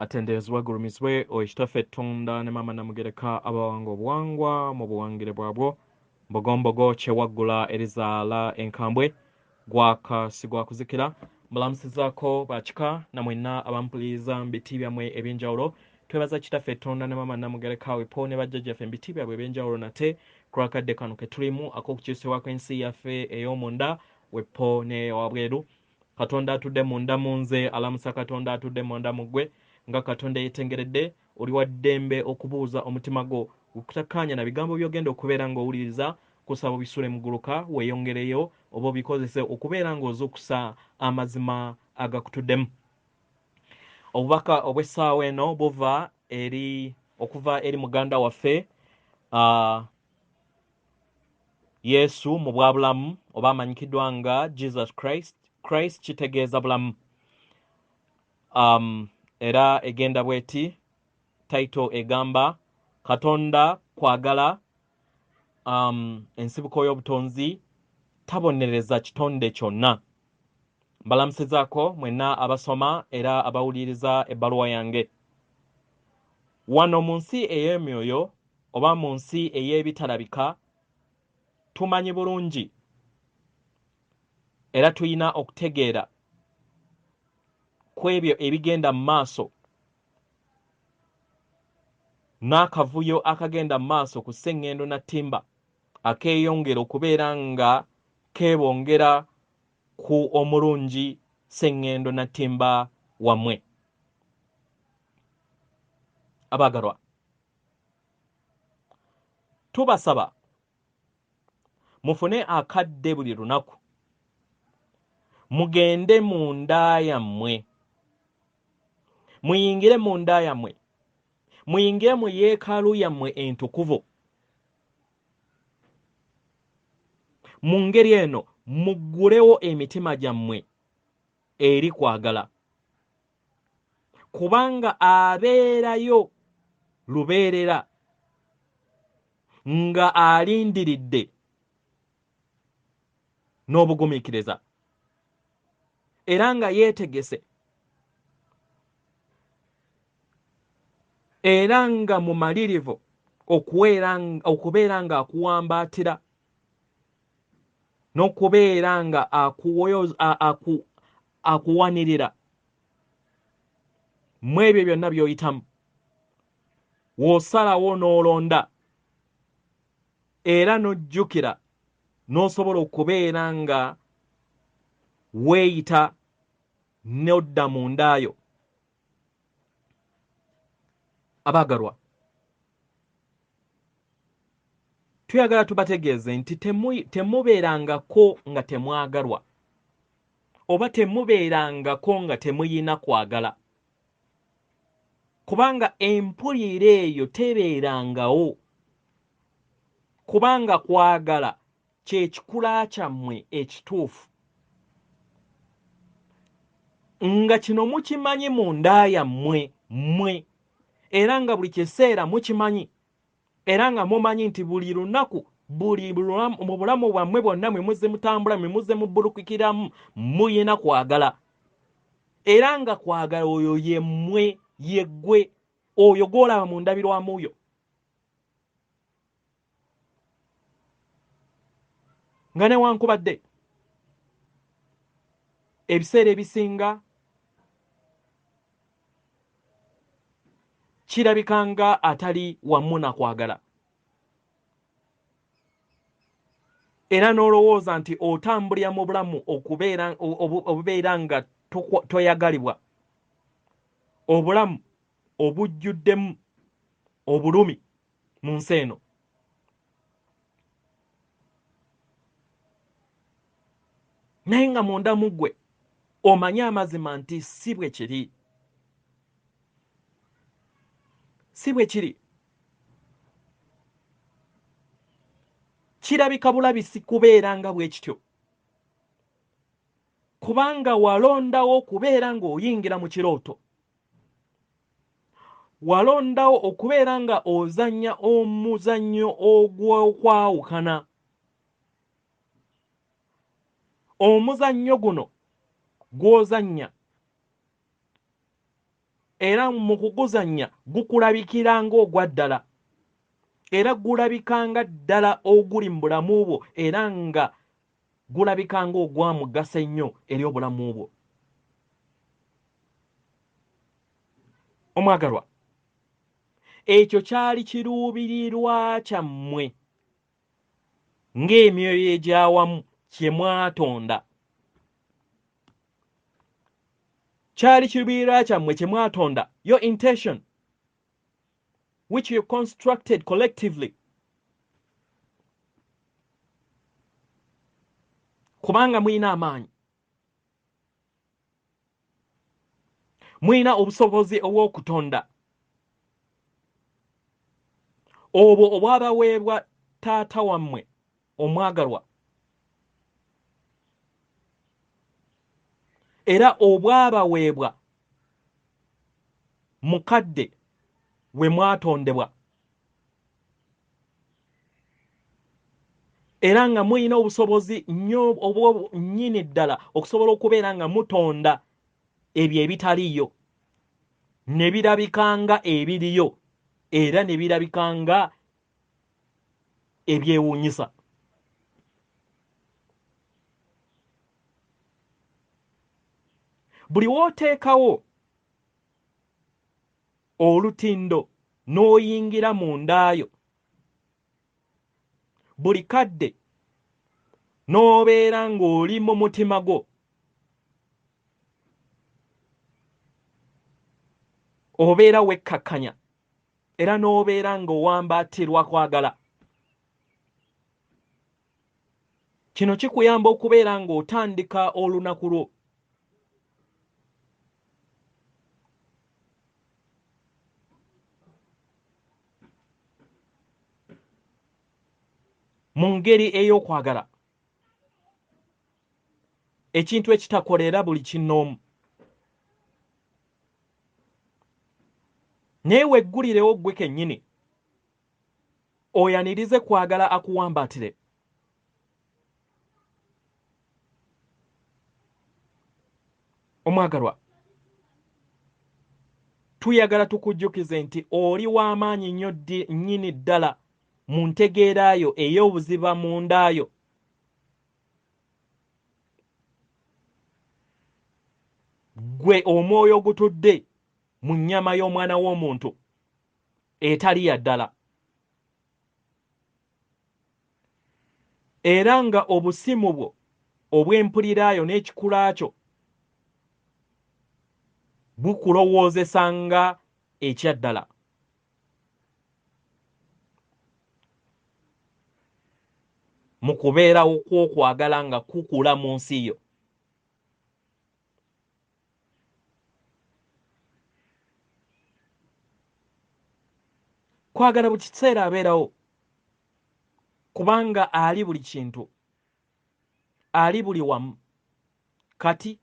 Atenderezebwe agulumizibwe oyo Kitaffe Ttunda ne Maama Namugereka abawanga obuwangwa mu buwangire bwabwo. Mbogombogo kyewaggula erizaala enkambwe gwaka si gwa kuzikira. Mbalamusizaako bakika na mwenna abampuliriza mu biti byammwe ebyenjawulo. Twebaza Kitaffe Ttunda ne Maama Namugereka wepo ne bajjajjaffe mu biti byabwe ebyenjawulo nate ku lw'akadde kano ke tulimu ak'okukyusibwa kw'ensi yaffe ey'omunda wepo n'eyawabweru. Katonda atudde munda mu nze alamusa Katonda atudde munda mu ggwe. Nga Katonda yeetengeredde, oli wa ddembe okubuuza omutima gwo okutakkaanya na bigambo by'ogenda okubeera ng'owuliriza. Kusaba obisule muguluka weeyongereyo oba obikozese okubeera ng'ozuukusa amazima agakutuddemu. Obubaka obw'essaawa eno buva eri okuva eri muganda waffe Yesu mu bwabulamu oba amanyikiddwa nga Jesus Christ. Christ kitegeeza bulamu. Era egenda bweti, title egamba Katonda kwagala, ensibuko y'obutonzi tabonereza kitonde kyonna. Mbalamusizaako mwenna abasoma era abawuliriza ebbaluwa yange. Wano mu nsi ey'emyoyo oba mu nsi ey'ebitalabika tumanyi bulungi era tulina okutegeera ku ebyo ebigenda mu maaso n'akavuyo akagenda mu maaso ku Ssengendo na Ttimba akeeyongera okubeera nga keebongera ku omulungi Ssengendo na Ttimba wammwe. Abaagalwa, tubasaba mufune akadde buli lunaku mugende mu nda yammwe, muyingire mu nda yammwe, muyingire mu yeekaalu yammwe entukuvu. Mu ngeri eno muggulewo emitima gyammwe eri kwagala, kubanga abeerayo lubeerera nga alindiridde n'obugumiikiriza era nga yeetegese era nga mumalirivu okubeera nga akuwambaatira n'okubeera nga akuwanirira mu ebyo byonna by'oyitamu. W'osalawo n'olonda era n'ojjukira n'osobola okubeera nga weeyita n'odda mu ndaayo. Abaagalwa, tuyagala tubategeeze nti temubeerangako nga temwagalwa oba temubeerangako nga temuyina kwagala, kubanga empulira eyo tebeerangawo, kubanga kwagala kye kikula kyammwe ekituufu. Nga kino mukimanyi mu nda yammwe mmwe, era nga buli kiseera mukimanyi, era nga mumanyi nti buli lunaku, buli mu bulamu bwammwe bwonna mwe muzze mutambula, mwe muzze mubbulukikiramu, muyina kwagala. Era nga kwagala oyo ye mmwe, ye ggwe, oyo gw'olaba mu ndabirwamu yo. Nga newankubadde ebiseera ebisinga kirabika nga atali wamu na kwagala, era n'olowooza nti otambulira mu bulamu obubeera nga toyagalibwa, obulamu obujjuddemu obulumi mu nsi eno. Naye nga munda mu ggwe omanyi amazima nti si bwe kiri, si bwe kiri. Kirabika bulabisi kubeera nga bwe kityo, kubanga walondawo okubeera ng'oyingira mu kirooto, walondawo okubeera nga ozannya omuzannyo ogw'okwawukana. Omuzannyo guno gw'ozannya Era mu kuguzannya gukulabikira ng'ogwa ddala, era gulabika nga ddala oguli mu bulamu bwo, era nga gulabika ng'ogwa mugaso ennyo eri obulamu bwo. Omwagalwa, ekyo kyali kiruubirirwa kyammwe ng'emyoyo egy'awamu kye mwatonda. Kyali kiruubirirwa kyammwe kye mwatonda, your intention which you constructed collectively. Kubanga mulina amaanyi, mulina obusobozi obw'okutonda obwo obwabaweebwa taata wammwe omwagalwa, era obwabaweebwa mukadde we mwatondebwa, era nga mulina obusobozi nnyo obwo nnyini ddala okusobola okubeera nga mutonda ebyo ebitaliiyo ne birabika nga ebiriyo, era ne birabika nga ebyewuunyisa. Buli w'oteekawo olutindo n'oyingira mu ndaayo, buli kadde n'obeera ng'oli mu mutima gwo, obeera wekkakkanya era n'obeera ng'owambatirwa kwagala. Kino kikuyamba okubeera ng'otandika olunaku lwo mu ngeri ey'okwagala, ekintu ekitakolera buli kinnoomu. Naye weggulirewo ggwe kennyini, oyanirize kwagala akuwambaatire. Omwagalwa, tuyagala tukujjukize nti oli w'amaanyi nnyo nnyini ddala mu ntegeera yo ey'obuziba mu nda yo. Ggwe omwoyo ogutudde mu nnyama y'omwana w'omuntu etali ya ddala, era nga obusimu bwo obw'empulira yo n'ekikula kyo bukulowoozesa nga ekya ddala. Mu kubeerawo kw'okwagala nga kukula mu nsi yo. Kwagala buli kiseera abeerawo, kubanga ali buli kintu, ali buli wamu, kati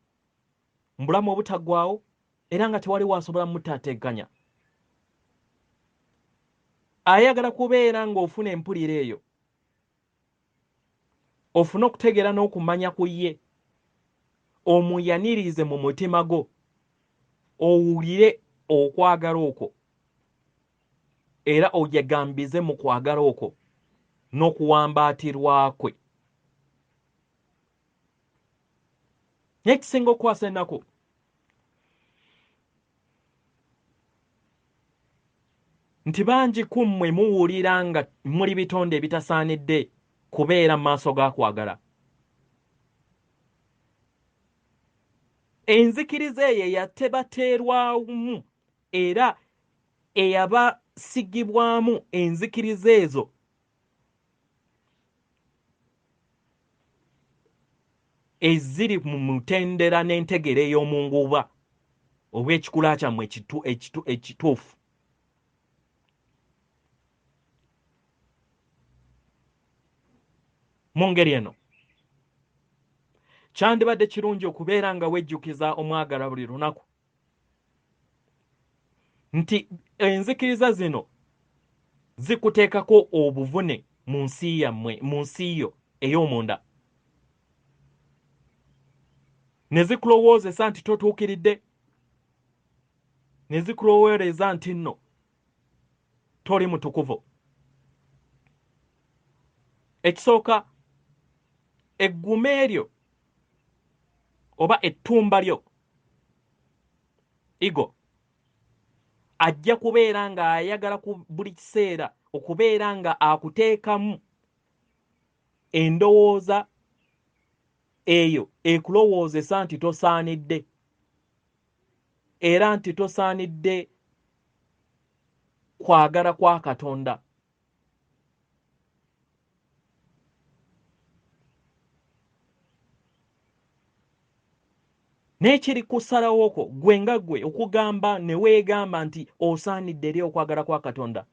mu bulamu obutaggwaawo, era nga tewali waasobola mutateeganya. Ayagala kubeera ng'ofuna empulira eyo, ofune okutegeera n'okumanya ku ye, omuyanirize mu mutima gwo, owulire okwagala okwo, era oyegambize mu kwagala okwo n'okuwambaatirwa kwe. Naye ekisinga okukwasa ennaku nti bangi ku mmwe muwulira nga muli bitonde ebitasaanidde kubeera mu maaso ga kwagala. Enzikiriza eyo eyatebateerwamu era eyabasigibwamu enzikiriza ezo eziri mu mutendera n'entegeera ey'omunguuba obw'ekikula kyammwe ekituufu. Mu ngeri eno kyandibadde kirungi okubeera nga wejjukiza omwagalwa buli lunaku nti enzikiriza zino zikuteekako obuvune mu nsi yammwe, mu nsi yo ey'omunda, ne zikulowoozesa nti totuukiridde, Ne zikulowooleza nti nno toli mutukuvu. Ekisooka, eggume eryo oba ettumba lyo ego ajja kubeera ng'ayagala ku buli kiseera okubeera nga akuteekamu endowooza eyo ekulowoozesa nti tosaanidde, era nti tosaanidde kwagala kwa Katonda. N'ekiri kusalawo kwo gwe nga gwe okugamba ne weegamba nti osaanidde eri okwagala kwa Katonda.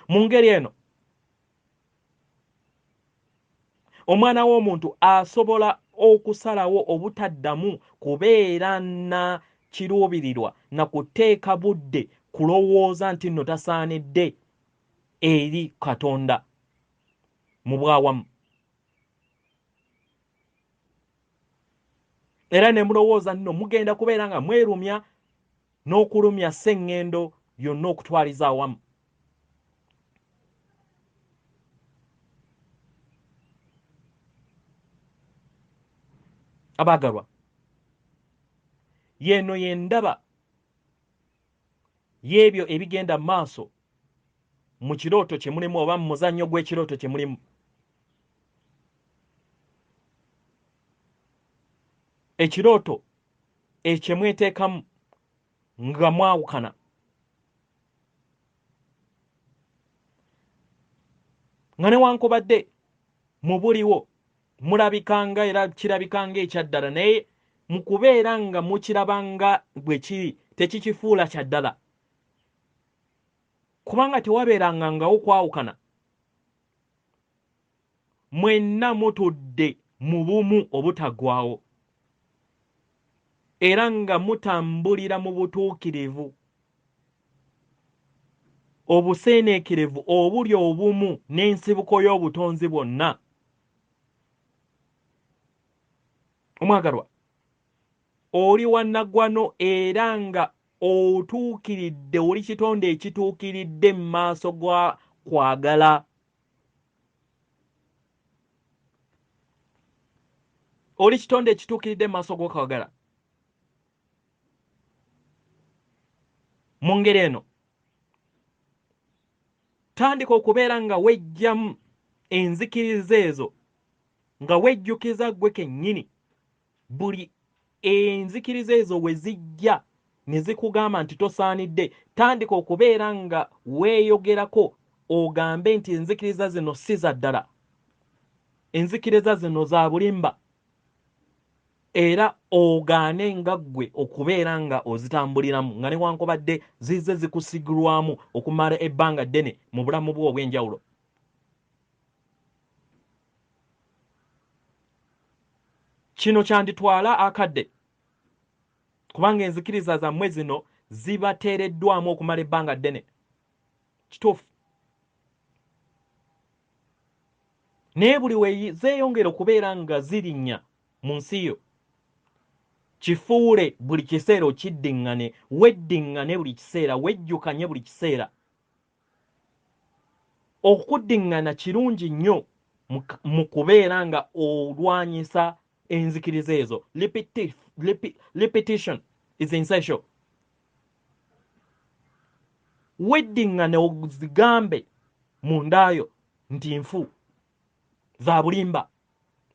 Mu ngeri eno omwana w'omuntu asobola okusalawo obutaddamu kubeera na kiruubirirwa na kuteeka budde kulowooza nti nno tasaanidde eri Katonda mu bwawamu. Era ne mulowooza nno mugenda kubeera nga mwerumya n'okulumya sseŋŋendo yonna okutwaliza awamu. Abaagalwa, yeeno y'endaba y'ebyo ebigenda mu maaso mu kirooto kye mulimu oba mu muzannyo gw'ekirooto kye mulimu. Ekirooto ekye mweteekamu nga mwawukana nga newankubadde mu buliwo mulabika nga era kirabika nga ekyaddala, naye mu kubeera nga mukiraba nga bwe kiri tekikifuula kya ddala, kubanga tewabeeranga ngawo kwawukana. Mwenna mutudde mu bumu obutaggwaawo era nga mutambulira mu butuukirivu obuseeneekerevu obuli obumu n'ensibuko y'obutonzi bwonna. Omwagalwa, oli wannaggwano era nga otuukiridde, oli kitonde ekituukiridde mu maaso ga kwagala. Oli kitonde ekituukiridde mu maaso g'okwagala. Mu ngeri eno tandika okubeera nga wejjamu enzikiriza ezo, nga wejjukiza ggwe kennyini buli enzikiriza ezo we zijja ne zikugamba nti tosaanidde. Tandika okubeera nga weeyogerako ogambe nti enzikiriza zino si za ddala, enzikiriza zino za bulimba, era ogaane nga ggwe okubeera nga ozitambuliramu nga newankubadde zizze zikusigulwamu okumala ebbanga ddene mu bulamu bwo obw'enjawulo. Kino kyanditwala akadde, kubanga enzikiriza zammwe zino zibateereddwamu okumala ebbanga ddene. Kituufu. Naye buli we zeeyongera okubeera nga zirinnya mu nsi yo, kifuule buli kiseera okiddiŋŋane, weddiŋŋane buli kiseera, wejjukanye buli kiseera. Okuddiŋŋana kirungi nnyo mu kubeera nga olwanyisa enzikiriza ezo. Repetition is essential. Weddiŋŋane ozigambe mu ndaayo nti nfu za bulimba,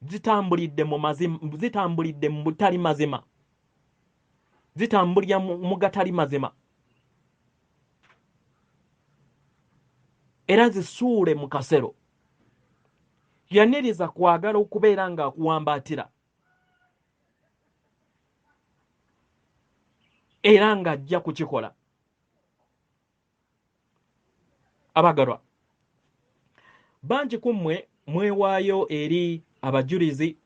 zitambulidde mu mazima, zitambulidde mu butali mazima, zitambulira mu gatali mazima, era zisuule mu kasero. Yaniriza kwagala okubeera ng'akuwambaatira era ng'ajja kukikola. Abagalwa, bangi ku mmwe mwewaayo eri abajulizi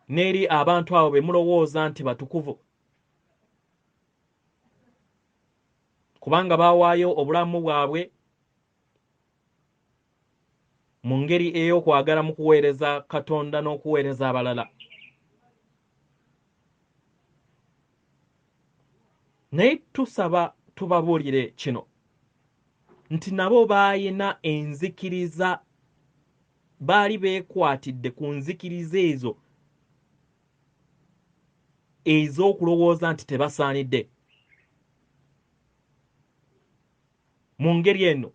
n'eri abantu abo be mulowooza nti batukuvu, kubanga baawaayo obulamu bwabwe Mu ngeri ey'okwagala mu kuweereza Katonda n'okuweereza abalala. Naye tusaba tubabuulire kino nti nabo baalina enzikiriza, baali beekwatidde ku nzikiriza ezo ez'okulowooza nti tebasaanidde. Mu ngeri eno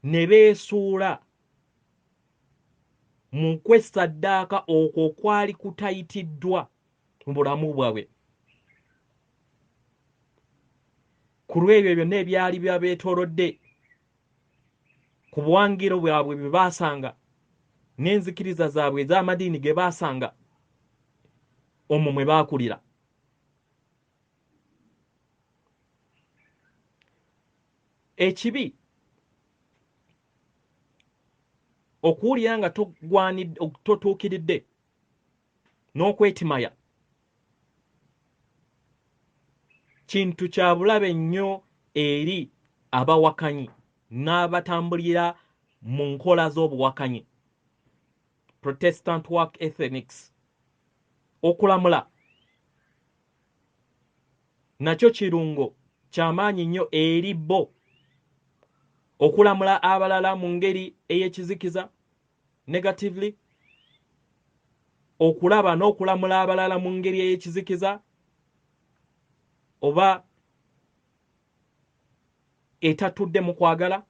ne beesuula mu kwesaddaaka okwo okwali kutayitiddwa mu bulamu bwabwe ku lw'ebyo byonna ebyali byabeetoolodde ku buwangiro bwabwe bye baasanga n'enzikiriza zaabwe ez'amadiini ge baasanga omwo mwe baakulira. Ekibi okuwulira nga totuukiridde n'okwetimaya kintu kya bulabe nnyo eri abawakanyi n'abatambulira mu nkola z'obuwakanyi, Protestant work ethics. Okulamula nakyo kirungo kyamaanyi nnyo eri bo, okulamula abalala mu ngeri ey'ekizikiza negatively, okulaba n'okulamula abalala mu ngeri ey'ekizikiza oba etatudde mu kwagala,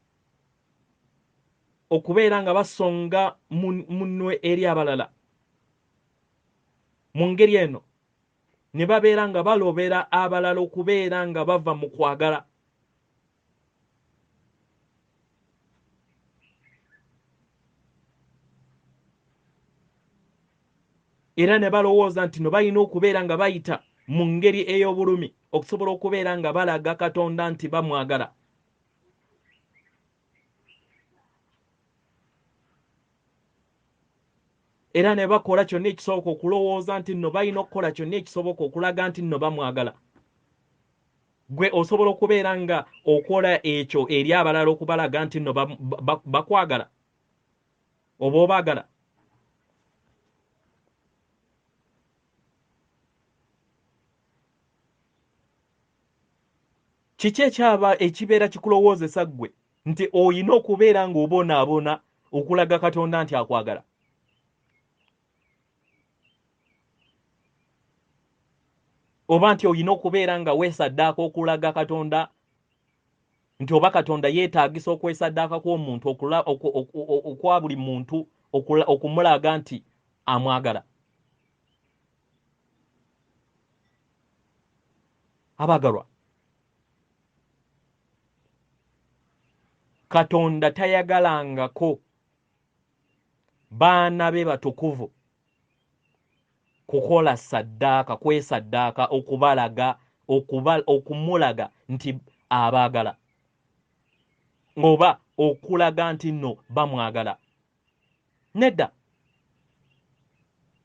okubeera nga basonga munwe eri abalala mu ngeri eno ne babeera nga balobera abalala okubeera nga bava mu kwagala. Era ne balowooza nti no balina okubeera nga bayita mu ngeri ey'obulumi okusobola okubeera nga balaga Katonda nti bamwagala. Era ne bakola kyonna ekisoboka okulowooza nti nno balina okukola kyonna ekisoboka okulaga nti nno bamwagala. Gwe osobola okubeera nga okola ekyo eri abalala okubalaga nti nno bakwagala oba obaagala. Kiki ekyaba ekibeera kikulowoozesa ggwe nti olina okubeera ng'obonaabona okulaga Katonda nti akwagala? Oba nti olina okubeera nga weesaddaaka okulaga Katonda nti oba Katonda yeetaagisa okwesaddaaka kw'omuntu okwa buli muntu okumulaga nti amwagala? Abagalwa, Katonda tayagalangako baana be batukuvu kukola saddaaka, kwesaddaaka okubalaga, okumulaga nti abaagala oba okulaga nti nno bamwagala. Nedda,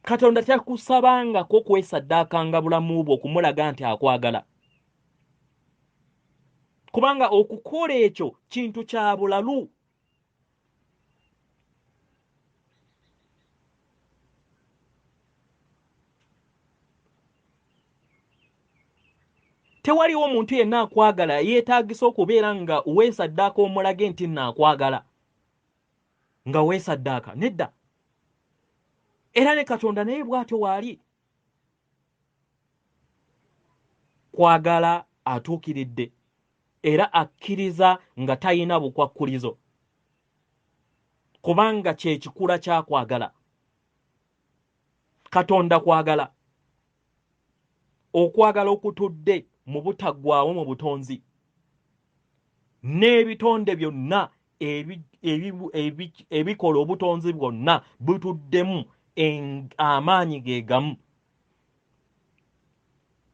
Katonda takusabangako kwesaddaakanga bulamu bwo okumulaga nti akwagala, kubanga okukola ekyo kintu kya bulalu. Tewaliwo muntu yenna akwagala yeetaagisa okubeera nga weesaddaaka omulage nti nno akwagala nga weesaddaaka. Nedda. Era ne Katonda naye bw'atyo waali. Kwagala atuukiridde era akkiriza nga talina bukwakkulizo, kubanga kye kikula kya kwagala. Katonda kwagala. Okwagala okutudde mu butaggwaawo mu butonzi n'ebitonde byonna ebikola obutonzi bwonna butuddemu amaanyi ge gamu,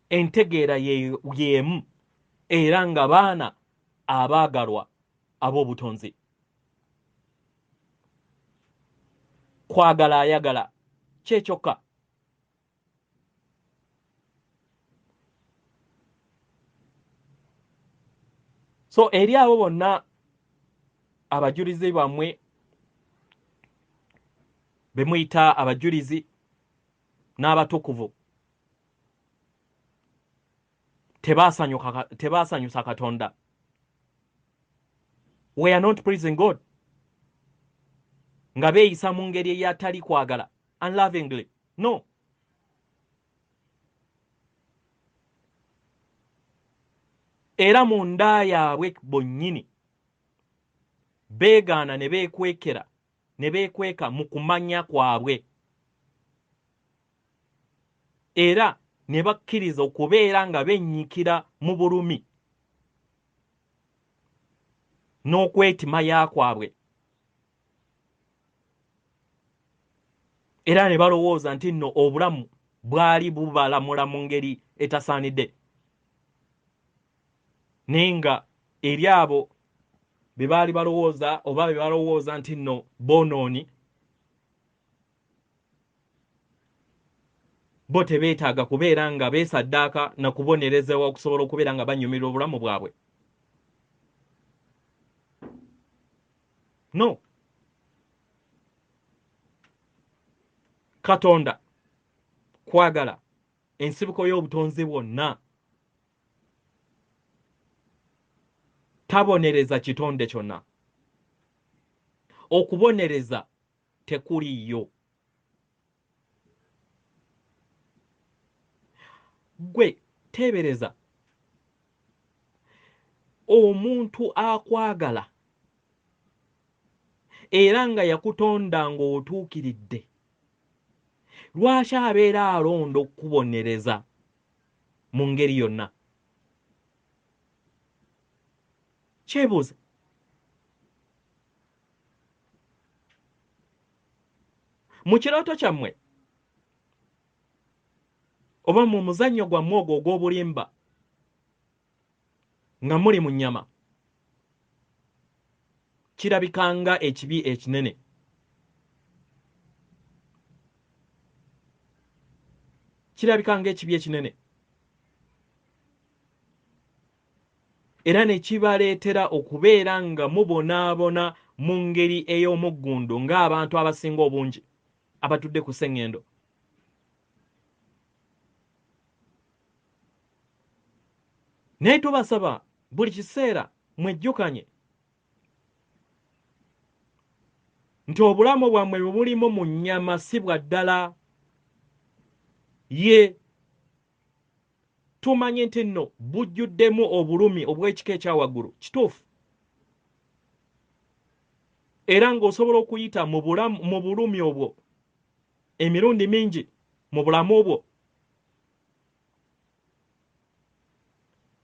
entegeera y'emu, era nga baana abaagalwa ab'obutonzi. Kwagala ayagala kye kyokka. So eri abo bonna abajulizi bammwe Be muyita abajulizi n'abatukuvu tebaasanyusa Katonda. We are not pleasing God, nga beeyisa mu ngeri eyatali kwagala, unlovingly. No, era mu nda yaabwe bonnyini beegaana ne beekwekera ne beekweka mu kumanya kwabwe, era ne bakkiriza okubeera nga bennyikira mu bulumi n'okwetimaya kwabwe, era ne balowooza nti nno obulamu bwali bubalamula mu ngeri etasaanidde, naye nga eri abo be baali balowooza oba be balowooza nti nno boonooni, bo tebeetaaga kubeera nga beesaddaaka na kubonerezebwa okusobola okubeera nga banyumirwa obulamu bwabwe. No, Katonda kwagala, ensibuko y'obutonzi bwonna, tabonereza kitonde kyonna. Okubonereza tekuliiyo. Gwe teebereza omuntu akwagala era nga yakutonda ng'otuukiridde, lwaki abeera alonda okukubonereza mu ngeri yonna? Kyebuuze. Mu kirooto kyammwe oba mu muzannyo gwammwe ogwo ogw'obulimba nga muli mu nnyama, kirabika nga ekibi ekinene. Kirabika nga ekibi ekinene era ne kibaleetera okubeera nga mubonaabona mu ngeri ey'omuggundu ng'abantu abasinga obungi abatudde ku sseŋŋendo. Naye tubasaba buli kiseera mwejjukanye nti obulamu bwammwe bwe mulimu mu nnyama si bwa ddala. Ye tumanye nti nno bujjuddemu obulumi obw'ekika ekya waggulu, kituufu, era ng'osobola okuyita mu bulumi obwo emirundi mingi mu bulamu bwo,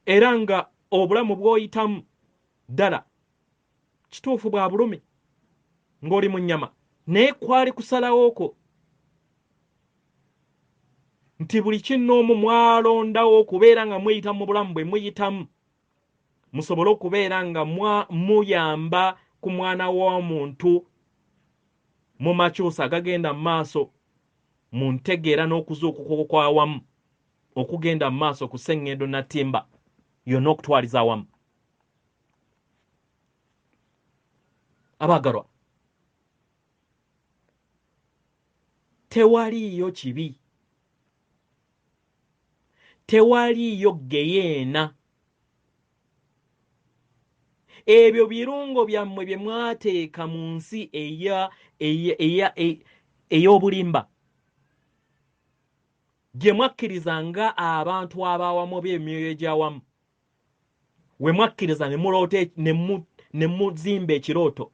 era nga obulamu bw'oyitamu ddala kituufu bwa bulumi ng'oli mu nnyama, naye kwali kusalawo kwo nti buli kinnoomu mwalondawo okubeera nga muyita mu bulamu bwe muyitamu musobole okubeera nga muyamba ku mwana w'omuntu mu makyusa agagenda mu maaso mu ntegeera n'okuzuukuka okwawamu okugenda mu maaso ku sseŋŋendo Natimba yonna okutwaliza awamu. Abaagalwa, tewaliiyo kibi, tewaliiyo geyeena. Ebyo birungo byammwe bye mwateeka mu nsi ey'obulimba gye mwakkiriza nga abantu abawamu oba emyoyo egy'awamu, we mwakkiriza ne muloota ne muzimba ekirooto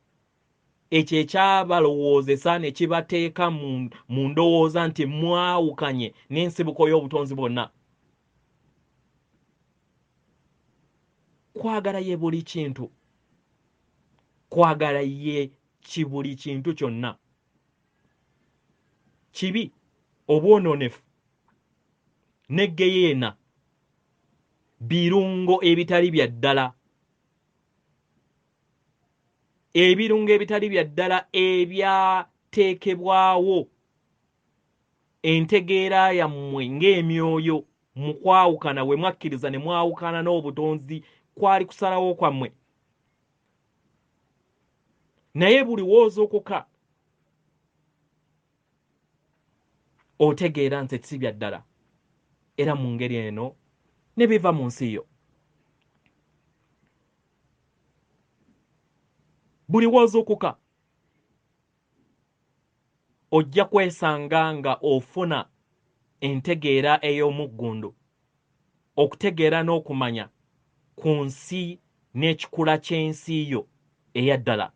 ekyo ekyabalowoozesa ne kibateeka mu ndowooza nti mwawukanye n'ensibuko y'obutonzi bwonna. Kwagala ye buli kintu, kwagala ye buli kintu kyonna. Kibi, obwonoonefu ne geyeena birungo ebitali bya ddala, ebirungo ebitali bya ddala ebyateekebwawo entegeera yammwe ng'emyoyo mu kwawukana we mwakkiriza ne mwawukana n'obutonzi, kwali kusalawo kwammwe. Naye buli w'ozuukuka Otegeera nti si bya ddala, era mu ngeri eno ne biva mu nsi yo. Buli w'ozuukuka ojja kwesanga nga ofuna entegeera ey'omuggundu, okutegeera n'okumanya ku nsi n'ekikula ky'ensi yo eya ddala,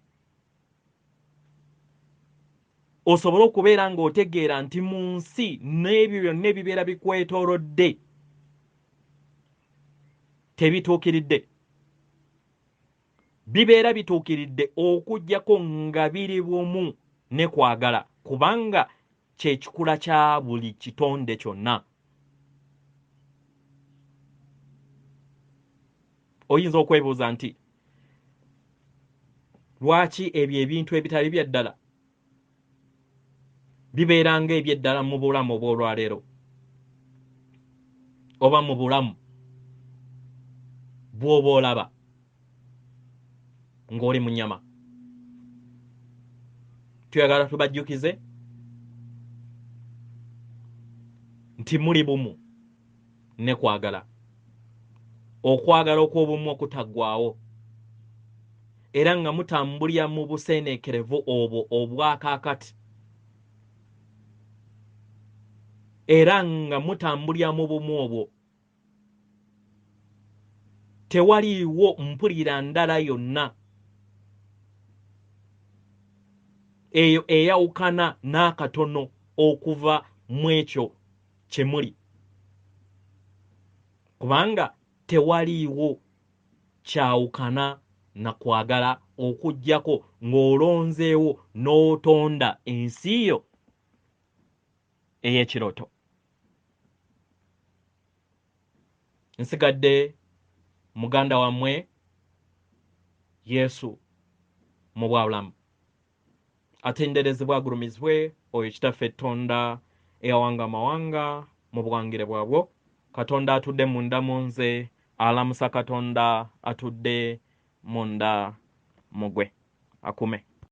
osobola okubeera ng'otegeera nti mu nsi n'ebyo byonna ebibeera bikwetoolodde tebituukiridde. Bibeera bituukiridde okuggyako nga biri bumu ne kwagala, kubanga kye kikula kya buli kitonde kyonna. Oyinza okwebuuza nti lwaki ebyo ebintu ebitali bya ddala bibeera ng'ebyeddala mu bulamu obw'olwaleero oba mu bulamu bw'oba olaba ng'oli mu nnyama. Tuyagala tubajjukize nti muli bumu ne kwagala, okwagala okw'obumu okutaggwaawo, era nga mutambulira mu buseeneekerevu obwo obwakaakati, era nga mutambulira mu bumu obwo. Tewaliiwo mpulira ndala yonna eyo eyawukana n'akatono okuva mu ekyo kye muli, kubanga tewaliiwo kyawukana na kwagala okuggyako ng'olonzeewo n'otonda ensi yo ey'ekirooto. Nsigadde muganda wammwe Yesu mu bwabulamu. Atenderezebwa agulumizibwe oyo Kitaffe Tonda eyawanga amawanga mu buwangire bwabwo. Katonda atudde munda mu nze alamusa Katonda atudde munda mu gwe. Akume.